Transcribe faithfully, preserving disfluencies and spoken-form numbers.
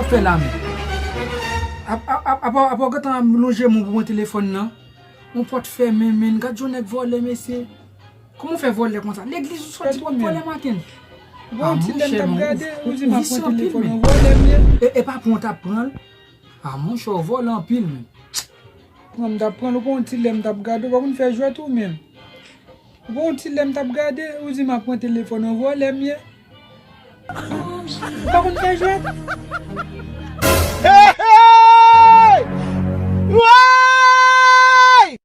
Fè la men. Apa w gentan ap lonje men w pou pran telefòn nan? Yon pòt fèmen men, gad yon nèg vòlè mesye. Kòman w fè vòlè konsa? Legliz ou soti w ap vòlè maten. Bon ti lè m t ap gade, ou di m ap pran telefòn an, vòlè m ye. E pa pran w t ap pran l? A monchè, w vòlè anpil men. Pran m t ap pran l, ou pa yon ti lè m t ap gade, ou pa konn fè jwèt ou menm. Ou pa yon ti lè m t ap gade, ou di m ap pran telefòn an, vòlè m ye. Ou pa konn fè jwèt? Hey, hey! Woy!